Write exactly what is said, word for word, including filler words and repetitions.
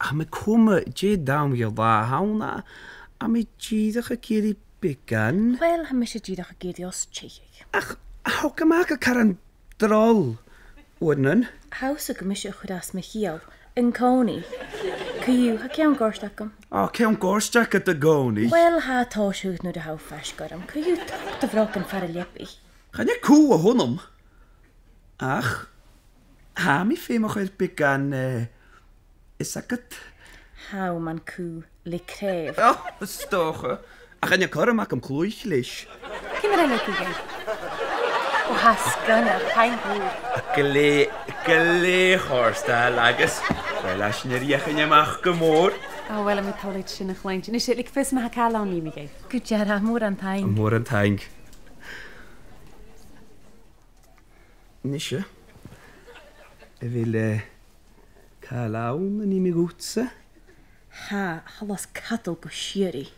Tha mi coma dè an t-àm dhen latha a th' ann, a, tha mi dìreach ag iarraidh beagan. Uill, tha mise dìreach ag iarraidh os teicheadh. Ach, thog e a-mach gu caran droll, uaireannan. Tha fhios agam mise a chuir às mo chiall. An-còmhnaidh. Co-dhiù, tha ceann goirt agam. Ò, ceann goirt agad an-còmhnaidh? Uill, tha e a' tòiseachadh nuair a tha thu faisg orm. Co-dhiù, toc do bhrògan far an leabaidh. Chan e cù a th' annam. Ach, tha mi feumach air beagan, eh, is agad. Tha thu mar chù le craobh. Ò, 's dòcha. Ach chan eil cothrom agam cluich leis. Ciamar a leig thu e? Ò, tha e sgoinneil, taing dhut. Glè, glè chòir, 's toil leam. Uill, tha sinn air fheuchainn a-mach gu mòr. Ò, uill, tha mi toilichte sin a chluinntinn. Nise, leig fios 'm a tha càil ann, nì mi e. Gu dearbh, mòran taing. Mòran taing. Nise, a bheil, eh, càil ann a nì mi dhutsa? Tha, thalla 's cadal gu sìorraidh.